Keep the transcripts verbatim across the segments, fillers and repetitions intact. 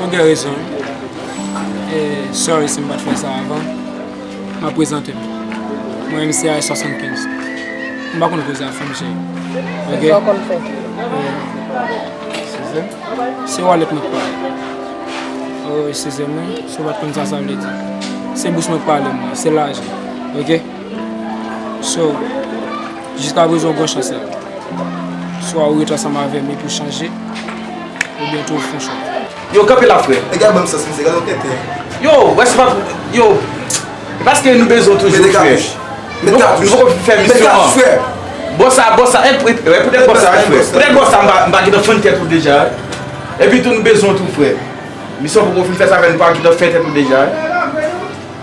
Ou gen rezon. E, sorry si m pa t fè sa avan. M ap prezante m. Mwen menm se A S swasannkenz. M pa konn koze a fanm, cheri. Ok? Sa w konn fè? E, se wallet mwen k pale. Oh, eskize m, wi. Si w pa t konn sa sa vle di. Se bous mwen k pale, mwen. Se lajan. Ok? So, jiska prezan, w gen chans la. Swa ou ret ansanm avè m epi w chanje, oubyen tou w fè yon chwa. Yo, kanpe la, frè. Nèg la ban m sans, mesye, gade yon tenten. Yo, wè se pa pou, yo, e paske nou bezwen w toujou, frè. Mete kapich. Mete kapich. Nou poko fin fè misyon an. Bò sa, bò sa, e, e, e, poutèt bò sa, wi, frè. Poutèt bò sa, m pa, m pa gentan fann tèt ou deja, wi. Epi tou, nou bezwen w tou, frè. Misyon poko fin fè sa, fè nou pa gentan fè tèt nou deja, wi.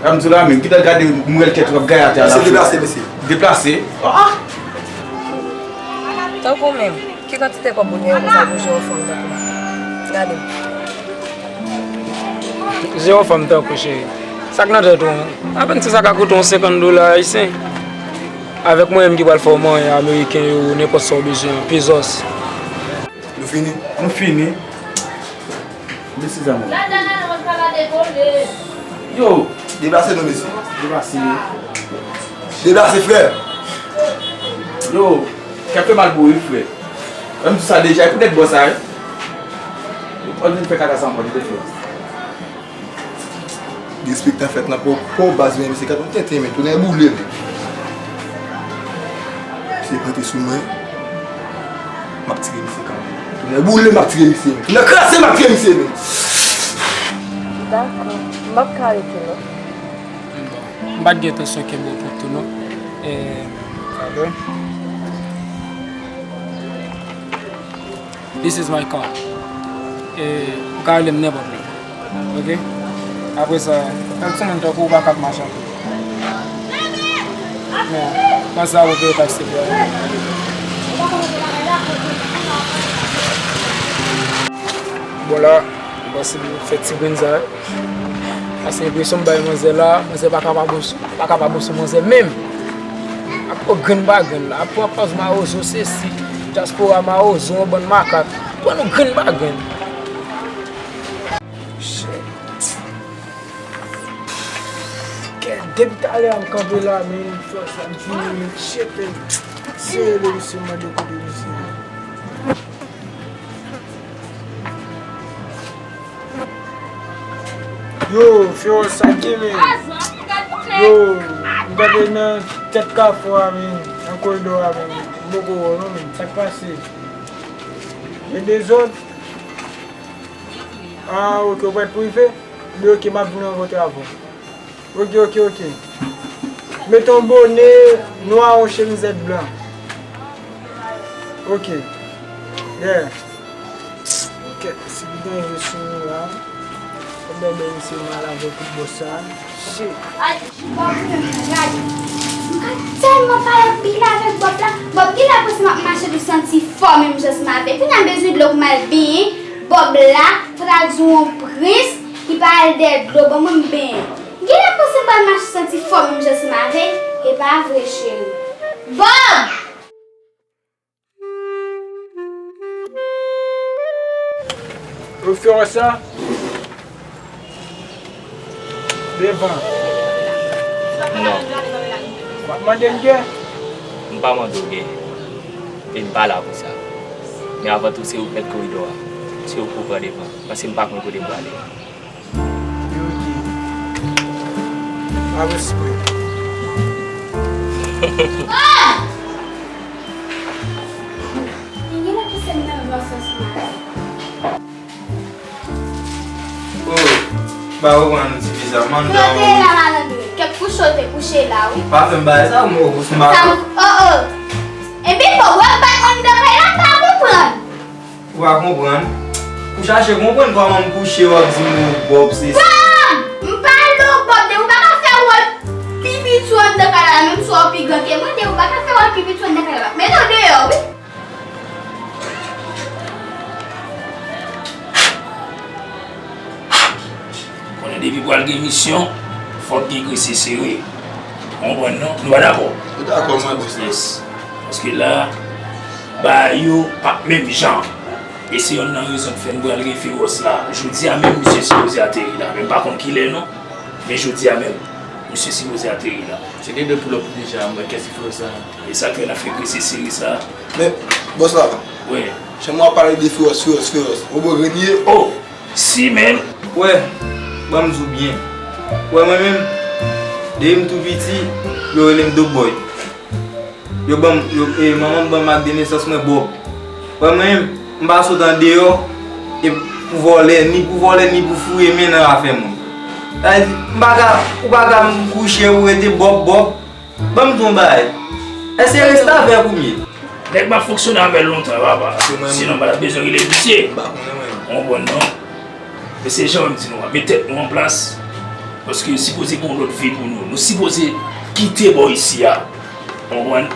A m di w la menm, gentan gade m wè l tèt w ap gaye atè a la. Mesye deplase, mesye. Deplase? Ah! Tankou menm, ki kantite kòb ou gen konsa pou jere yon fanm tankou m? Gade m. Jere yon fanm tankou, cheri. Sa k nan tèt ou an? Apèn ti sa ka koute yon senkant dola ayisyen. Avèk mwen menm ki pral fè w manyen ameriken yo, nenpòt sa w bezwen an, pesos. Nou fini? Nou fini. Mesi zanmi. Yo, Deplase non, mesye. Deplase. Deplase, frè. Yo, kè fè mal pou ou, wi, frè. Menm sa deja, e poutèt bò sa, wi. Ou vin fè kaka sa ankò, deplase. Derespektan fèt nan po, po baz, men misye ka tounen tenten, men tounen boule, men. Misye pante sou mwen. M ap tire misye kanmenm. Tounen boule, m ap tire misye, men. Tounen kraze, m ap tire misye, men. Dakò. M p ap ka rete non. Bon. M pa t gen entansyon kenbe w pou tou non. E, pardon. This is my car. E, ou ka rele m nenpòt lè. Oke? Apre sa, tank se moun tankou ou pa ka ap mache anpil. Men, panse a ou peye taksi pou ou. Bon, la, m panse m fè ti grenn sa. Paske enpresyon m bay manzè la, manzè pa kapab, pa kapab sou manzè menm. Ap pran grenn pa grenn la, ap pran pòz mawozo sesi, dyaspora mawozo, yon bann makak. Pran nou grenn pa grenn. Shit. Kè, depi talè a m kanpe la, men fòs la m fini, men shit, se rele misye, mande kote misye ye. Yo, Fewòs, sa k ye, men? Yo, m kanpe nan tèt kafou a, men, nan koridò a, men, m poko wè w non, men, sa k pase? Gen dezòd? Ah, ok, ou prèt pou rive? Ebyen, ok, m ap vin rankontre avè w. Ok, ok, ok. Mete yon bone nwa, yon chemizèt blan. Ok. Yeah. Kèt, si li gen yon sou nou la. Fò bèbè misye mal avè tout bòs sa. Shit. Ay, Bòb, mwen, gade. M ka tèlman pale anpil avèk Bòb la. Bòb, genlè panse m ap mache pou santi fò menm jan ansanm avè l. Kounye a m bezwen dlo pou m al benyen. Bòb la, fò ta di w yon prens ki pa al dèyè dlo ban mwen m benyen. Genlè panse m pral mache santi fò menm jan ansanm avè l. E pa vre, cheri. Bòb! Ou fè wè sa? Devan. Non. W ap mande m gen? M pa mande w gen. E m pa la pou sa. Men avan tou, se ou k mèt koridò a. Se ou k pou pran devan. Paske m pa konn kote m prale. Yo di, pa respè. Li genlè pouse m nan yon lòt sans mari. Oh, ba ou pran nou ti pizza, mande. Kote la, malandren? Kèk kouche w te kouche la, wi. Pa fè m bagay sa, mwen, ou sou mari. Oh, oh. Epi, bon, w ap bat mwen anndan kay la, m pa konprann. Ou pa konprann? Ou chache konprann kòman m kouche, w ap di m ou Bòb, se sa. Bòb! M pa lo Bòb, de ou pa ka fè wòl pi piti w anndan kay la, menm si w pi gran ke mwen, de ou pa ka fè wòl pi piti w anndan kay la. Mete w deyò, wi. Konnen depi pral gen misyon, fòk gen grese sere. Ou konprann non? Nou pa dakò? Nou dakò, mwen, bòs la. Yes. Paske la, bagay yo p ap menm jan. E se yonn nan rezon k fè n pral gen Fewòs la. Jodi a menm, misye sipoze ateri la. Men m pa konn kilè non. Men jodi a menm, misye sipoze ateri la. Se de de pulòp deja, m wè kè Fewòs la. E sa k fè n ap fè grese sere sa. Men, bòs la. Wi. Chèn mwen ap pale de Fewòs, Fewòs, Fewòs. Ou bon, Renie? Oh! Si menm. Wè, ban m di w byen. Wè mwen menm, depi m tou piti, yo rele m Dope Boy. Yo ban m, yo, e, manman m ban m ak de nesans mwen Bòb. Wè mwen menm, m pa sot andeyò, e pou vòlè, ni pou vòlè, ni pou foure men nan afè moun. Sa vle di, m pa ka, ou pa ka m kouche, ou rete Bòb, Bòb. Ban m di w yon bagay. Èske restavèk ou m ye? Nèg m ap fonksyone avè l lontan, papa. Sinon, m pa t ap bezwen rele misye. M pa konnen mwen. Ou konprann non? Men se jan m di nou an, met tèt nou an plas. Paske sipoze gen yon lòt vi pou nou. Nou sipoze kite bò isi a. Ou konprann?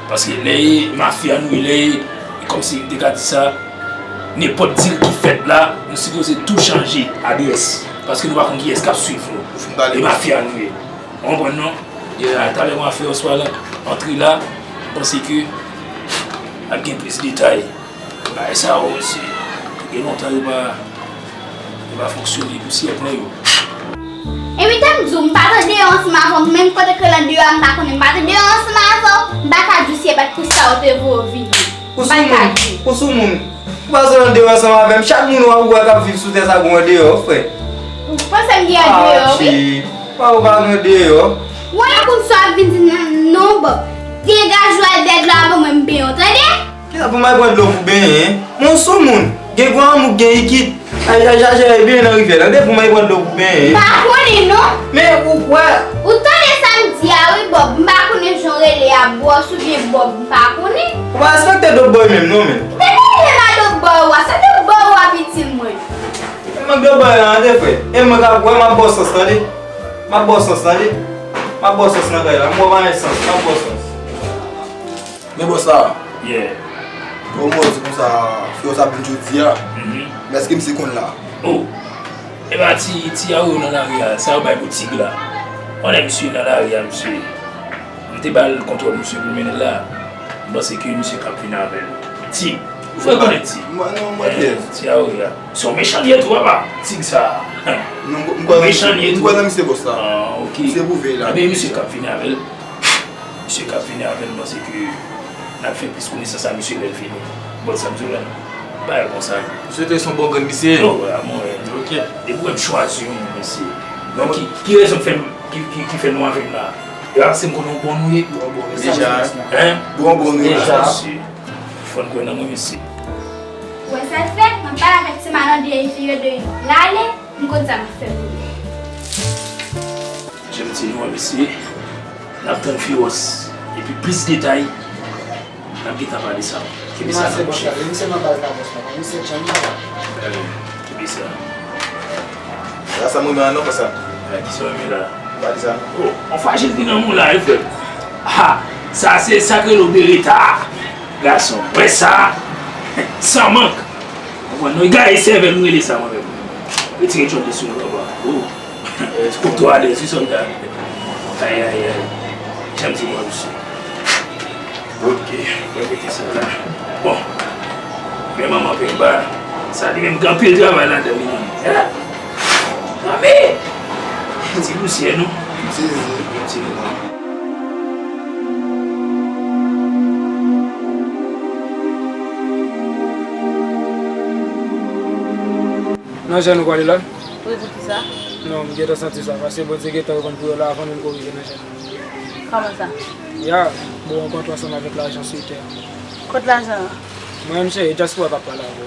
Paske lè e mafya nou ye, lè e, kòmsi m te ka di sa, nenpòt dil ki fèt la, nou sipoze tou chanje adrès. Paske nou pa konn kiyès k ap swiv nou. E mafya nou ye. Ou konprann non? Yeah. Talè mwen a fè yon swa la, antre la, m panse ke ap gen plis detay. Bagay sa yo, se, gen lontan yo pa, yo pa fonksyone pou syèk nan yo. Epi te m di w, m pa t andeyò ansanm avè w, menm kote ke l andeyò a, m pa konnen, m pa t andeyò ansanm avè w, m pa ka di w si e pa t pou sa ou te voye w vini. Ou sou moun, ou sou moun. Ou pa sot andeyò ansanm avè m, chak moun w ap wè k ap viv sou tè sa gen andeyò, frè. Ou panse m gen andeyò, wi. Achi, pa ou pa gen andeyò. Ou wè la konn sa w ap vin di nan non, bò. Degaje w al dèyè dlo a ban mwen m benyen w, tande? Kisa pou m al pran dlo pou benyen? Mon sou moun, gen granmoun gen ikit, ay, ay, chache ay benyen nan rivyè, tande, pou m al pran dlo pou benyen. M pa konnen non. Men ou kwè. Ou tande sa m di a wi, Bòb, m pa konnen jan w rele a, Bwòs oubyen Bòb, m pa konnen. Ou pa respekte Dope Boy menm non, men. Depi lè m a Dope Boy ou a, se Dope Boy ou ap itil mwen. E mank Dope Boy la, tande, frè. E mwen k ap wè, m ap ba w sans, tande. M ap ba w sans, tande. M ap ba w sans nan kay la, m wè w pa gen sans, m ap ba w sans. Men bòs la, yeah, bon, mwen di konsa, frè w sa vin jodi a. Mhm. Men èske misye konn la? Oh, e pa ti, ti yawo nan lari a, sa yo bay pou Tig la. Konnen misye nan lari a, misye. M te ba l kontwòl misye pou l mennen l la. M panse ke misye k ap vin avè l. Tig, ou fè konnen Tig. Mwen, non, mwen, eh, ti yawo a. Se yon mechan li ye tou, papa. Tig sa. Non, m, m kwè nan misye, m kwè nan misye bòs la. Ah, ok. Se pou veye la. Ebyen, misye k ap vini avè l. Misye k ap vini avè l, m panse ke n ap fè plis konesans a misye lè l vini. Bòs sa m di w la. Bagay konsa. Misye te son bon grenn misye. Non, wè, mwen. Ok. Depi w wè m chwazi yon moun, mesye. Non, ki, ki rezon k fè m, ki, ki, ki fè nou avè m la? E pa paske m konnen w bon nou ye. Bon, bon, mesye. Deja. Hein? Bon, bon nou ye. Deja. Mesye. Fò n kwè nan mwen, mesye. Ou wè sa l fè? M ap pale avèk ti malandren enfirye de l ale, m konn sa m ap fè pou li. Jan m di nou an, mesye, n ap tann Fewòs. Epi plis detay, n ap gentan pale sa. Kenbe sa nan kouche. Li se nan baz la, bòs la. Li se djanm la. Kenbe sa. Sa, sa m renmen an non, konsa. Kisa w renmen la? Pa di sa non. Oh, on fajil ki nan moun la, wi, frè m. Ha! Sa se sa k rele bereta. Gason, wè sa. San mank. Konprann non, egare sèvèl, m rele sa mwen menm. Retire djòb de sou nou, papa. Oh. Kòk tou alèz, wi, sòlda. Ay, ay, ay. Jan m di nou an, mesye. Ok, mwen mete sa la. Bon. Men manman Pemba, sa li menm gen anpil travay ladan li menm. Hein? Manmi! Ti pousyè, non? Ti, ti, ti. Nan jèn ou pwale la? Wi, poukisa? Non, m gentan santi sa, paske Bondye gentan reponn priyè w la avan menm ke w rive nan jèn. Kòman sa? Ya, bon, rankontre ansanm avèk lajan sou tè. Kot lajan an? Mwen menm, cheri, dyaspora k ap pale avè w.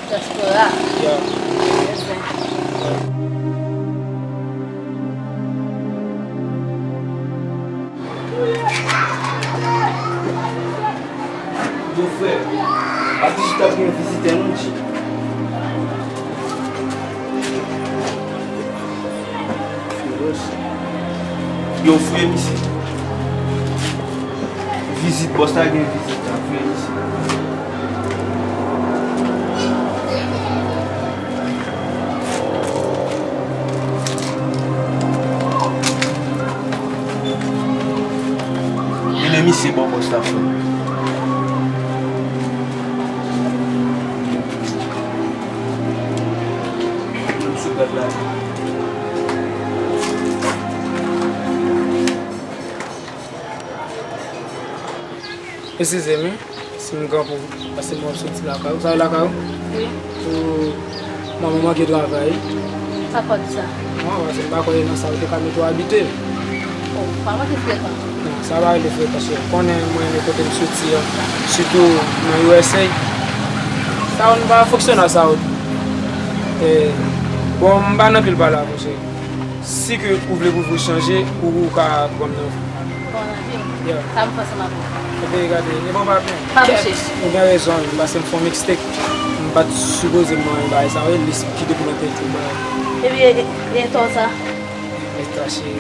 Dyaspora? Ya. Yes, sir. Yo, frè, pa di chita pou yon vizitè non, G. Yo, frè, misye. Vizit, bòs la gen vizit la, frè, misye. Mennen misye ba bòs la, frè. Sou gad la. Eskize m, wi, si m kanpe w, paske m wè w soti lakay ou. Sa e lakay ou? Wi. Ou manman manke travay? Sa fè w di sa? Non, paske m pa kwè nan sa ou te ka mete w abite. Oh, pa manke frekan. Non, sa pa rele frekan, cheri. Ou konnen mwen renmen kote m soti an, sitou nan U S A. Sa yo, nou pa fonksyone a sa yo. Eh, bon, m pa nan anpil pale avè w, cheri. Si ke ou vle pou vi w chanje, ou, ou ka pran m nan vi w. Pran nan vi m? Yeah. Sa m fè ansanm avè w? Ebyen, gade, e bon, pa byen. Pa bouche. Ou gen rezon, paske m fè yon mixtape. M pa t sipoze m nan bagay sa, wi, lis ki dokimente tout bagay. Epi, e, e, e tò sa? E tache,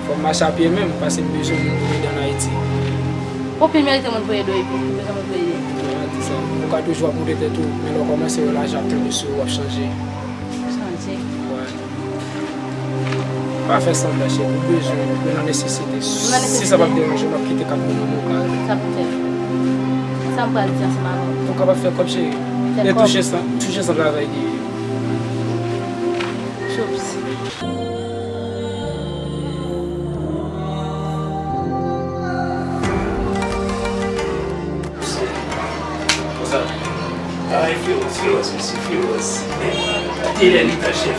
fò m mache a pye menm, paske m bezwen moun pou m ede ann Ayiti. Ou pil merite moun pou ede w, epi ou bezwen moun pou ede. Ou pa di sa. Ou ka toujou ap moutre tèt ou, men lè w kòmanse wè lajan ap tonbe sou ou, w ap chanje. Chanje. Wè. Pa fè sanblan, cheri. Ou bezwen, ou nan nesesite. Si sa p ap deranje w, m ap kite kat mil nan men w, kare. Sa pou fè? Sa m pral di ansanm avè w? Ou kapab fè kòb, cheri. Fè kòb. E touche san, touche san travay li ye. Choups. Ay, Féroz, Féroz, mesye, Féroz. Telè li tan chèf.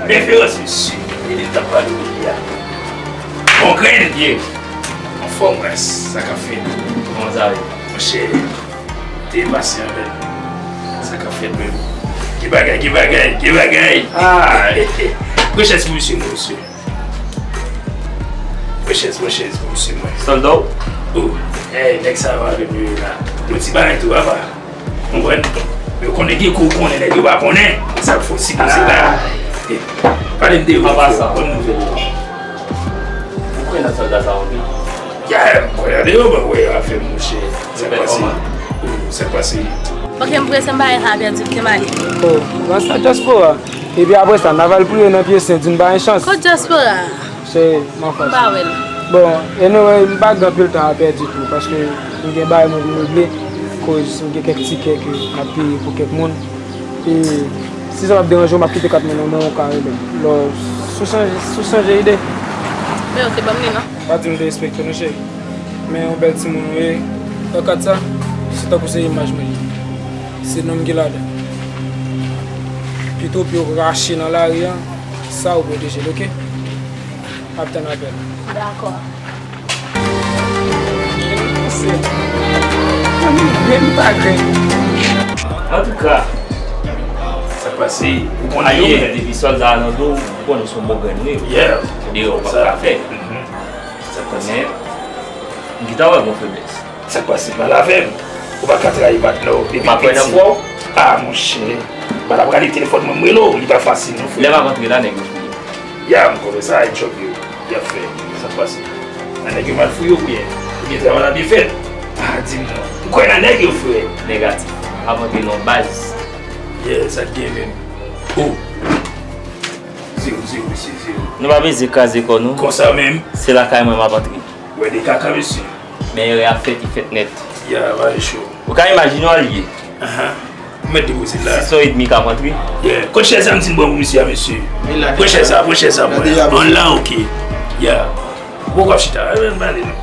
Men Féroz, mesye, li t ap pale peyi a. Bon grenn. Ye. Anfòm, wè, sa k ap fèt? Kòman sa ye? Monchè, te pase anvè. Sa k ap fèt menm? Ki bagay, ki bagay, ki bagay? Ah! Pran chèz pou misye, non, mesye. Pran chèz, pran chèz pou misye, mwen. Sòlda w? Oh, hey, nèg sa yo avè m yo ye la. Yon ti bagay tou, papa. Konprann? Yo konnen gen kou konnen, nèg yo pa konnen. Sa k fò sipoze la. Eh, pale m de ou, papa, sa. Bòn nouvèl. Ou kwè nan sòlda sa anpil? Yeah, m kwè nan yo, mwen wè afè m, monchè. Sa k pase? Oh, sa k pase? Ok, m prese, m pa gen sa pèdi, m te mache. Oh, nan sa dyaspora. Epi apre sa, n ap al priye nan pye sen, di n pa gen chans. Kot dyaspora? Se, m anfas. M pa wè l. Bon, anyway, m pa gen anpil tan a pèdi tou, paske m gen bagay mwen pou m regle, koz m gen kèk tikè ke m ap peye pou kèk moun. E si sa p ap deranje w, m ap kite kat mwen nan men w, ou ka rele m. Lò, si w chanje, si w chanje ide. Men ok, ban m li non. Pa di m derespekte w non, cheri. Men yon bèl timoun ou ye. Wè kat sa, se tankou se imaj mwen li ye. Se non m ki ladan. Pito pye w rache nan lari a, sa ou pwoteje l, ok? M ap tann apèl. Dakò. Antouka, sa k pase? Ou konnen, ayè, depi sòlda a nan do w, ou konnen se yon bon grenn wi. Yeah. Deyò, ou p ap ka fè. Mhm. Sa k pase? Men, m gentan wè gon feblès. Sa k pase? Pale avè m. Ou pa ka trayi patnè w. Ou pa kwè nan fwa w? Ah, monchè. M pa t ap rale telefòn mwen, m rele w. Li pa fasil non, frè. Lè m ap antre la, nèg yo fouye. Ya, m konnen sa, e djòb yo y ap fè. Sa k pase? A nèg yo mal fouye oubyen? Oubyen travay la byen fèt? Ah, di m non. M kwè nan nèg yo, frè. Negatif. M ap antre nan baz. Yeah, sa k gen menm? Oh. Zewo, zewo, mesye, zewo. Nou pa bezwen kraze kò nou. Konsa menm. Se lakay mwen m ap antre. Wè de kaka, mesye. Men erè a fèt, li fèt nèt. Ya, bagay cho. Ou ka imajine w al ye. Ahan. Ou mèt depoze l la. Sis an edmi k ap antre. Yeah. Kot chèz la m di n pran pou misye a, mesye? Pran chèz la, pran chèz la, pran. An la, ok. Ya. Ou poko ap chita. Eh, ann ale non.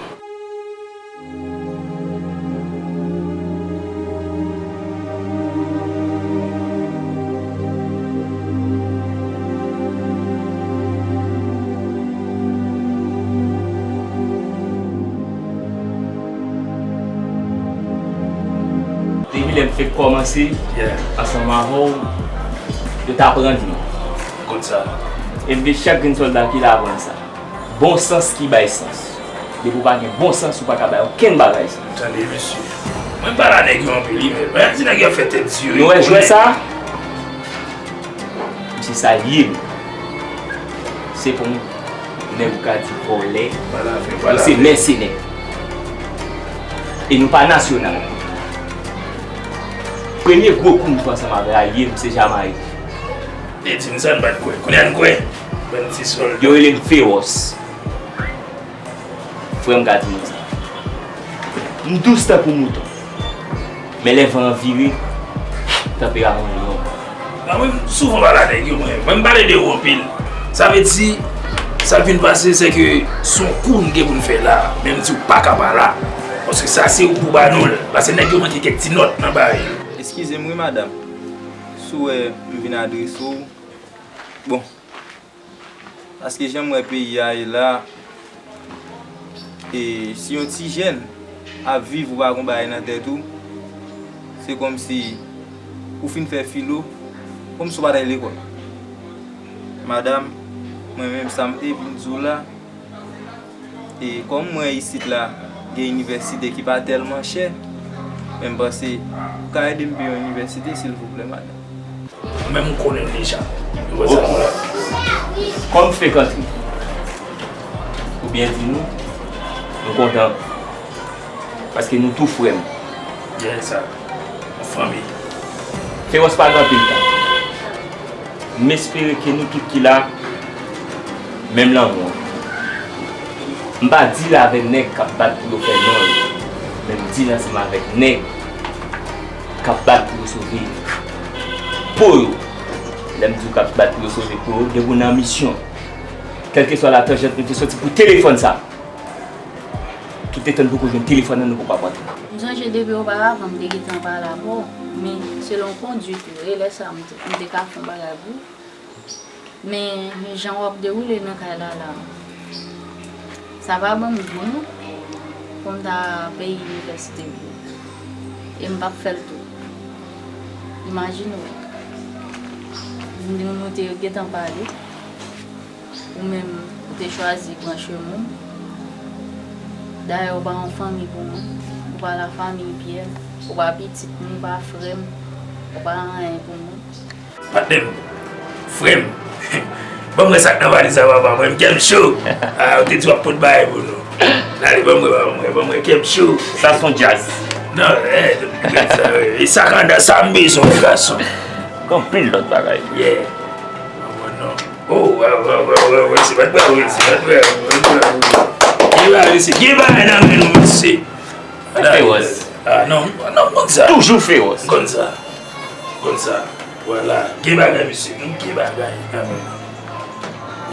Depi lè m fèk kòmanse, yeah, ansanm avè w, yo t aprann nou. Konn sa. Epi chak grenn sòlda ki la aprann sa. Bon sans ki bay sans. Depi w pa gen bon sans, ou pa ka bay okenn bagay sans. Tande, mesye. Mwen m pale a nèg yo anpil, wi, men lè m di nèg yo ap fè tèt di yo, yo konnen. Nou wè jwè sa? Misye sa l ye. Se pou nèg ou ka di vòlè. Nou se mèsenè. E nou pa nasyonal. Premye gwo kou m fè ansanm avè a, ye m se Jamayik. Li di n sa n pa t kwè. Kounye a n kwè. Bann ti sòlda. Yo rele m Fewòs. Frè m ka di nou sa. M dous tankou mouton. Men lè van an vire, tanperaman li lon. Mwen, mwen souvan pale a nèg yo, mwen. Mwen, m pale de ou anpil. Sa vle di, sa k vin pase, se ke se yon kou n gen pou n fè la. Men m di w pa ka pa la. Paske sa se ou pou ba nou l. Paske nèg yo manke kèk ti nòt nan bagay yo. Eskize m wi, madanm. Si w wè m vin adrese w, bon, paske jan m wè peyi a ye la, e si yon ti jèn ap viv, ou pa gon bagay nan tèt ou, se kòmsi ou fin fè filo, kòmsi ou pa t al lekòl. Madanm, mwen menm sa m te vin di w la, e kòm m wè isit la, gen inivèsite ki pa tèlman chè, men m panse ou ka ede m peye yon inivèsite, silvouplè, madanm. Ou menm ou konnen l deja. Ou wè sa nou la. Kòm Fek antre, ou byen di nou, nou kontan. Paske nou tou frè m. Yes, sa. Yon fanmi. Fewòs pa gen anpil tan. M espere ke nou tout ki la, menm lanmou an. M pa deal avèk nèg k ap bat pou yo fè non yo, men m deal ansanm avèk nèg k ap bat pou yo sove po yo. Lè m di w k ap bat pou yo sove po yo, depi w nan misyon, kèlkeswa latanjant nou te soti pou telefòn sa, Ou te tann poko jwenn telefòn nan, nou poko ap antre. M sonje depi oparavan m te gentan pale avè w, men selon konduit ou, e lè sa a m te, m te ka fè yon bagay pou ou. Men jan w ap dewoule nan kay la la, sa pa ban m gou non, pou m ta peye inivèsite pou ou. E m p ap fè l tou. Imajine w, nou, nou te gentan pale, ou menm, ou te chwazi pran chemen w. Dayè, ou pa yon fanmi pou mwen, ou pa lafanmi Pyè, ou pa pitit mwen, ou pa frè m, ou pa anyen pou mwen. Patnè m, frè m, ban mwen sa k nan valiz la, papa, mwen, m kè m cho. Ah, ou te di w ap pot bagay pou nou. Dale, ban mwen, ban mwen, ban mwen, kè m cho. Sa se yon djaz. Non, eh, e sa k anndan, sa m bezwen, wi, gason. Gen anpil lòt bagay. Yeah. Ban mwen non. Oh, wè, wè, wè, wè, wè, se pa t vre, wè, se pa t vre, wè, wè, wè. Gen bagay, mesye, gen bagay nan men nou, mesye. Fewòs. Ah, non, non, m konn sa. Toujou fewòs. M konn sa. M konn sa. Vwala. Gen bagay, mesye. Nou gen bagay nan men nou.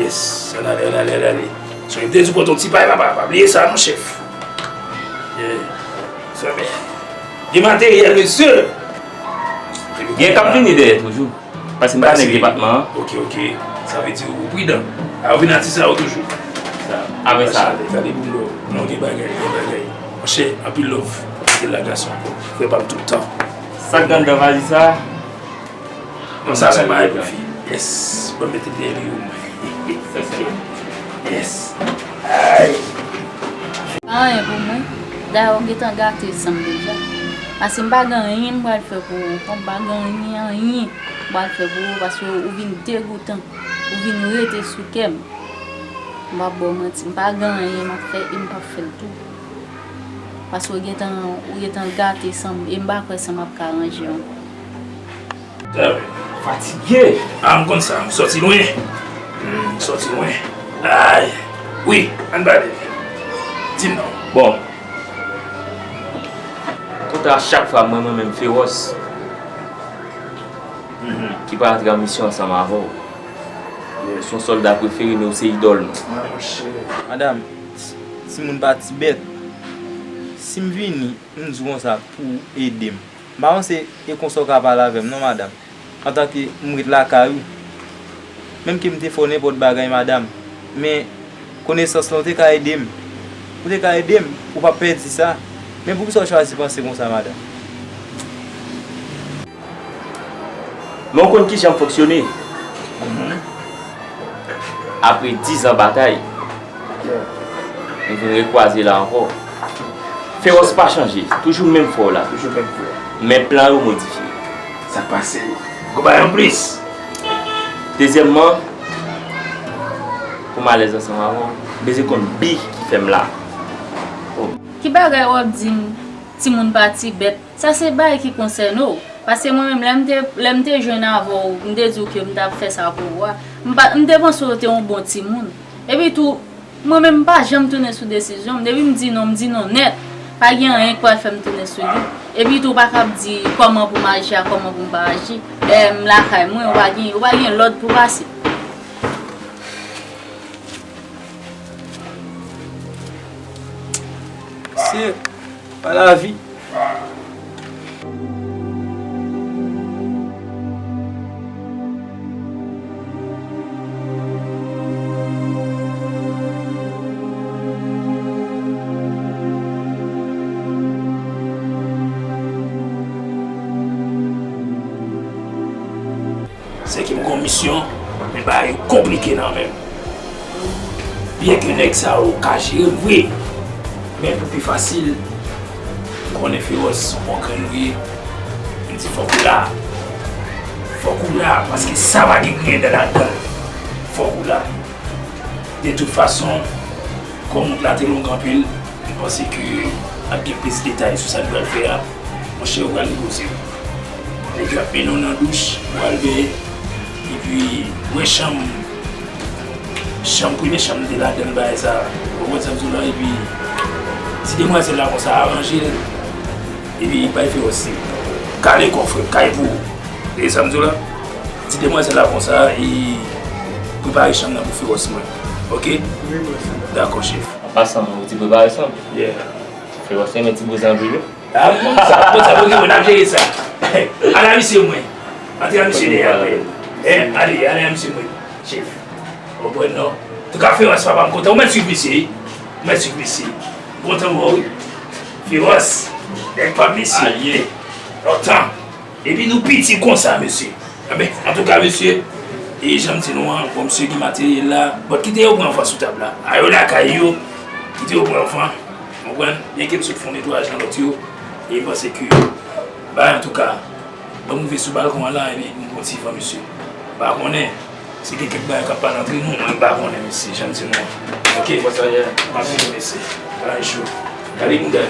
Yes. Ann ale, ann ale, ann ale. So, m te di w pote yon ti pay, papa. Pa bliye sa, non, chèf. Yeah. So, men, gen materyèl, mesye. Gen k ap vini dèyè toujou. Paske m pa nèg depatman an. Ok, ok. Sa vle di ou pridan. A, ou vin atis la ou toujou. Sa, avè sa. Gade pou m wè. Non, gen bagay, gen bagay. Monchè, anpil love. Kite l la gason. Frè pa m tout tan. Sa k anndan valiz sa? Non, sa se yon bagay pou fi. Yes. Bon, mete dèyè li omwen. Yes. Ay. Pa anyen pou mwen. Dayè, ou gentan gate san m deja. Paske m pa gen anyen m pral fè pou ou. M pa gen anyen, anyen m pral fè pou ou, paske ou vin degoutan. Ou vin rete sou kè m. M p ap ba w manti. M pa gen anyen m ap fè e m p ap fè l tou. Paske ou gentan, ou gentan gate san m, e m pa kwè san m ap ka ranje ankò. Fatige. Ah, m konn sa. M sòti lwen. Hmm, m sòti lwen. Ay. Wi, ann pale. Di m non. Bon. Kontra chak fwa mwen, mwen menm Fewòs, ki pa antre an misyon ansanm avè w. Se yon sòlda prefere nou, se idòl nou. Madanm, ti, timoun pa ti bèt. Si m vini, m di w konsa pou w ede m. M pa panse e konsa w ka pale avè m non, madanm. Antanke m ret lakay ou. Menm ke m te fè w nenpòt bagay, madanm. Men, konesans lan, ou te ka ede m. Ou te ka ede m, ou p ap pèdi sa. Men poukisa w chwazi panse konsa, madanm? Men w konn kijan m fonksyone. Apre diz an batay, nou vin rekwaze la ankò. Fewòs pa chanje, toujou menm fò w la. Toujou menm fò w. Men plan yo modifye. Sa k pase? Gwo bagay anplis. Dezyèmman, pou m alèz ansanm avè w, m bezwen konn bi ki fè m la. Ki bagay w ap di m, timoun pa ti bèt? Sa se bagay ki konsène w. Paske mwen menm, lè m te, lè m te jwenn avè w, m te di w ke m t ap fè sa pou ou a, m pa, m te panse w te yon bon timoun. Epi tou, mwen menm, m pa janm tounen sou desizyon m. Depi m di non, m di non nèt. Pa gen anyen k pral fè m tounen sou li. Epi tou, ou pa kab di kòman pou m aji a, kòman pou m pa aji. Lè m lakay mwen, ou pa gen, ou pa gen lòd pou pase. Se pa lavi. Se ke m gen yon misyon, men bagay yo konplike nan men m. Byenke nèg sa yo ka jere m vre, men pou pi fasil, m konnen Fewòs se yon bon grenn ou ye. M di fòk ou la. Fòk ou la, paske sa pa gen griyen dèyè ladan l. Fòk ou la. De tout fason, kòm wout la te long anpil, m panse ke ap gen plis detay sou sa nou pral fè a. Monchè, ou pral repoze w. Nèg yo ap mennen w nan douch, ou pral benyen. Epi, wè chanm, chanm, premye chanm m te ladan l, bagay sa, ou konprann sa m di w la, epi ti demwazèl la konsa, aranje l, epi bay Fewòs li. Kale kò, frè m, kay pou ou. Ou tande sa m di w la? Ti demwazèl la konsa, e prepare chanm nan pou Fewòs mwen. Oke? Wi, bòs. Dakò, chèf. Pasan, ou ti prepare san. Yeah. Fè wè se men ti bouz anpil wi. Ah, bon, sa, bon, sa, bon, bon, n ap jere sa. Ala misye mwen. Antre a misye deyò. Eh, ale, ale a misye mwen. Chef. Ou konprann non? Antouka, Fewòs papa, m kontan. Ou mèt swiv misye, wi. Ou mèt swiv misye. M kontan wè w, wi. Fewòs. Nèg pa misye. Lontan. Epi nou piti konsa, mesye. Anben, antouka, mesye, e jan m di nou an, bon, misye gen materyèl la. Bon, kite yo pran anfan sou tab la. A yo lakay yo, kite yo pran anfan. Ou konprann? Byenke m sot fè yon netwayaj nan lòt yo. E m panse ke, bay, antouka, ban m rive sou balkon an la, epi m pran ti van, mesye. M pa konnen si gen kèk bagay k ap pale antre nou, mwen m pa konnen, mesye, jan m di nou an. Oke? Konsa ye. M ap vini, mesye. Bagay cho. Gade mouda.